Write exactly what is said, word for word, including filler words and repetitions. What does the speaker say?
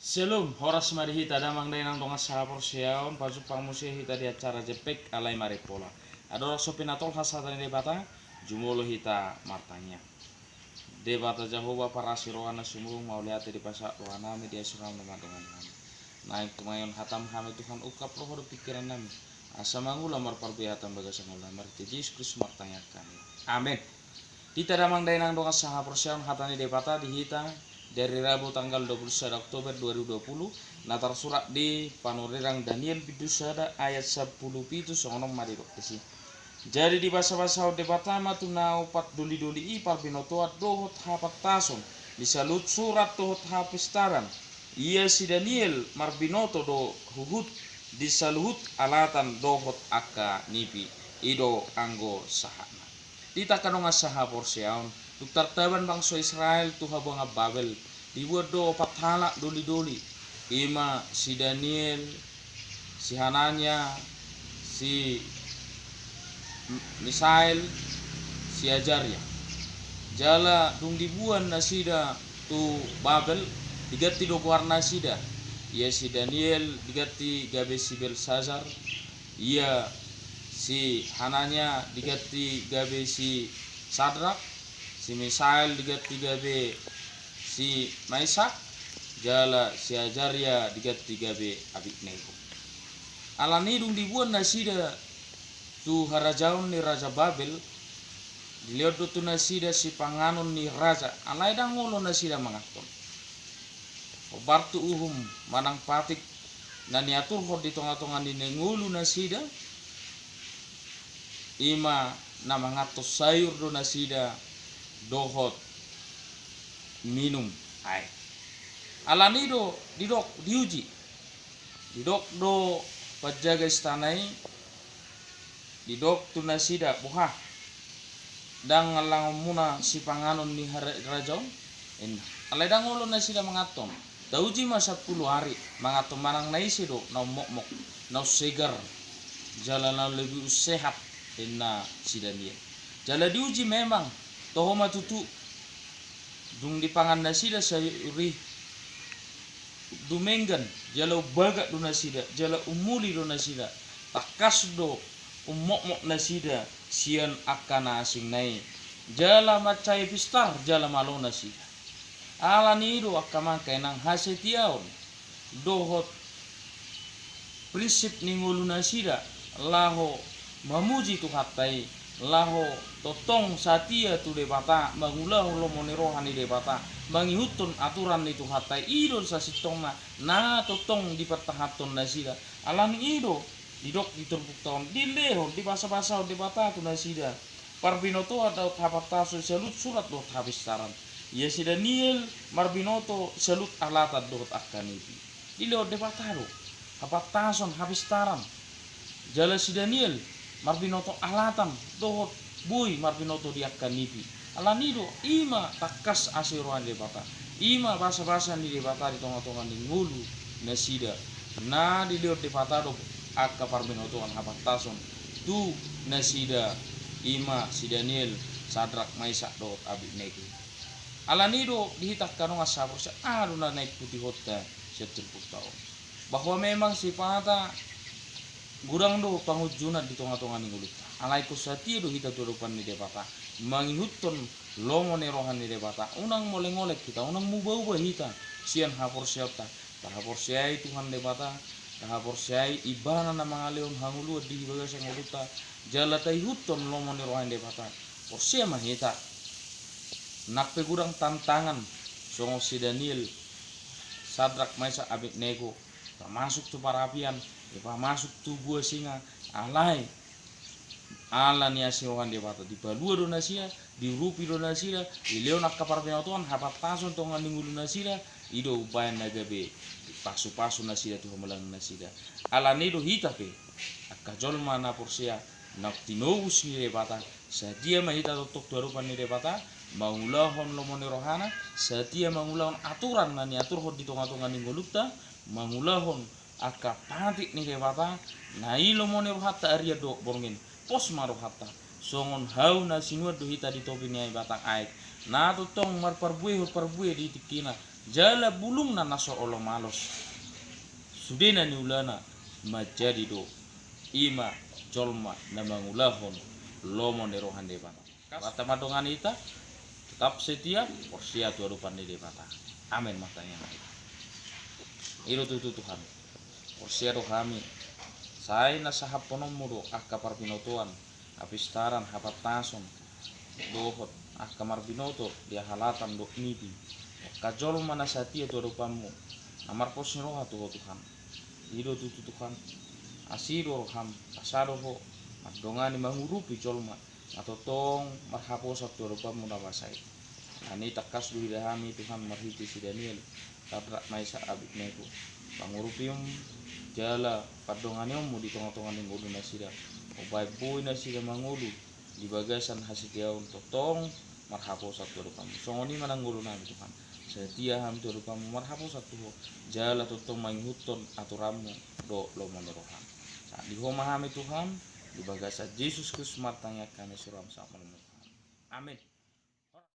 Syalom, horas ma di hita damang dainang dongan sahaporseaon, pajumpang muse hita di acara Jempek alai Marimpola. Andorang so pinatolhas hata ni Debata, jumolo hita martangiang. Debata Jahowa parasi roha na sumurung, mauliate dipasahat rohanami di asi roham na mandongani hami. Naeng tumangihon hatam hami Tuhan, ungkap roha dohot pingkiran nami, asa mangula marparbue hatam bagasan ngolunami, marhite Jesus Kristus martangiang hami. Amen. Hita damang dainang dongan sahaporseaon, hata ni Debata di hita di ari Rabu tanggal dua puluh sada Oktober dua ribu dua puluh, na tarsurat di panurirang Daniel bindu sada ayat sampulu pitu, songon on ma didok disi. Jadi dibasabasahon Debata ma tu na opat dolidoli i parbinotoan dohot hapantason di saluhut surat dohot hapistaran. Ia si Daniel marbinoto do huhut di saluhut alatan dohot angka nipi. I do anggo sahatna. Di angka dongan sahaporseaon, dung tartaban bangso Israel tu habuangan Babel, dibuat do opat halak dolidoli, i ma si Daniel, si Hanania, si M-, Misael, si Azaria. Jala dung dibuan nasida tu Babel, diganti do goar nasida. Ia si Daniel diganti gabe si Belsazar, ia si Hanania diganti gabe si Sadrak, si Misael diganti gabe si Maisak, jala si Azaria diganti gabe Abednego. Alani dung dibuan nasida tu harajaon ni raja Babel, dilehon do tu nasida sipanganon ni raja, alai ndang olo nasida manganhon. Hombar tu uhum manang patik na niaturhon di tongatonga ni ngolu nasida, i ma na manganhon sayur do nasida dohot minum aek. Alani do didok, diuji. Didok do panjaga istana i, didok tu nasida, boha, ndang allangonmuna sipanganon ni hara-, raja on? Ninna. Alai ndang olo nasida manganhon. Tauji ma sampulu ari, manganhon manang na ise do na ummokmok, na umsegar, jala na lebih umsehat, ninna si Daniel. Jala diuji memang, toho ma tutu. Dung dipangan nasida sayur i, dumenggan, jala umbagak do nasida, jala umuli do nasida, tangkas do ummokmok nasida sian angka na asingna i, jala mansai pistar jala malo nasida. Alani i do angka amang inang, hasetiaon dohot prinsip ni ngolu nasida laho mamuji Tuhanta i, laho tongtong satia tu Debata, mangulahon lomo ni roha ni Debata, mangihuthon aturan ni Tuhanta i, i do sasintongna na tongtong dipertahanhon nasida. Alani i do didok di turpukta on, dilehon, dibasabasahon Debata tu nasida parbinotoan dohot hapantason saluhut surat dohot hapistaran. Ia si Daniel marbinoto saluhut alatan dohot angka nipi. Dilehon Debata do hapantason, hapistaran. Jala si Daniel marbinoto alatan dohot boi marbinoto di angka nipi. Alani do i ma tangkas asi roha ni Debata. I ma basabasa ni Debata di tongatonga ni ngolu nasida. Na dilehon Debata do angka parbinotoan hapantason tu nasida, i ma si Daniel, Sadrak, Maisak dohot Abednego. Alani do di hita angka dongan sahaporseaon, aha do na naeng putihonta sian turpukta on? Bahwa memang sipata godang do pangunjunan di tongatonga ni ngolunta. Alai ingkon satia do hita tu adopan ni Debata, mangihuthon lomo ni roha ni Debata. Unang molengoleng hita, unang mubaubah hita sian haporseaonta. Tahaporseai Tuhan Debata, tahaporseai Ibana na mangalehon hangoluan di bagasan ngolunta, jala taihuthon lomo ni roha ni Debata. Porsea ma hita. Nang pe godang tantangan, songon si Daniel, Sadrak, Maisak, Abednego, pamasuk tu parapian, pamasuk tu gua singa, alai ala ni asi roha ni Debata, dipalua do nasida, diurupi do nasida, dilehon angka parbinotoan hapantason tonga ni ngolu nasida, i do umbahen na gabe pasupasu nasida tu hamaliangan nasida. Alani do hita pe angka jolma na porsea, na tinobus ni Debata, satia ma hita tongtong tu adopan ni Debata, mangulahon lomo ni rohana, satia mangulahon aturan na niaturhon di tongatonga ni ngolunta, mangulahon angka patik ni Debata, na i lomo ni rohanta arian dohot borngin. Pos ma rohanta. Songon hau na sinuan do hita di topi ni ai batang aek, na tongtong marparbuehon parbue di tingkina, Jala bulungna na so olo malos, sudena ni ulaonna manjadi do i ma jolma na mangulahon lomo ni roha ni Debata. Debata mandongani hita, tetap setia, porsea tu adopan ni Debata. Amen. Martangiang ma hita. I do tutu Tuhan, porsea do hami, sai na sahappononmu do angka parbinotoan, hapistaran, hapantason, dohot angka marbinoto di hahalatan dohot nipi. Angka jolma na satia tu adopanmu, na marpos ni roha tu Ho Tuhan. I do tutu Tuhan, asi do roham, pasada Ho mandongani, mangurupi jolma na tongtong marhaposan tu adopanmu na basa i. Alani i tangkas do huida hami Tuhan marhite si Daniel, Sadrak, Mesak, Abednego. Pangurupion jala pandonganionmu di tongatonga ni ngolu nasida. Umbahen boi nasida mangolu di bagasan hasetiaon tongtong marhaposan tu adopanmu. Songon i ma nang ngolunami Tuhan. Setia hami tu adopanmu marhaposan tu Ho, jala tongtong mangihuthon aturanmu dohot lomo ni roham. Sahat di Ho ma hami Tuhan, di bagasan Jesus Kristus martangiang hami, suram sahat malum. Amen.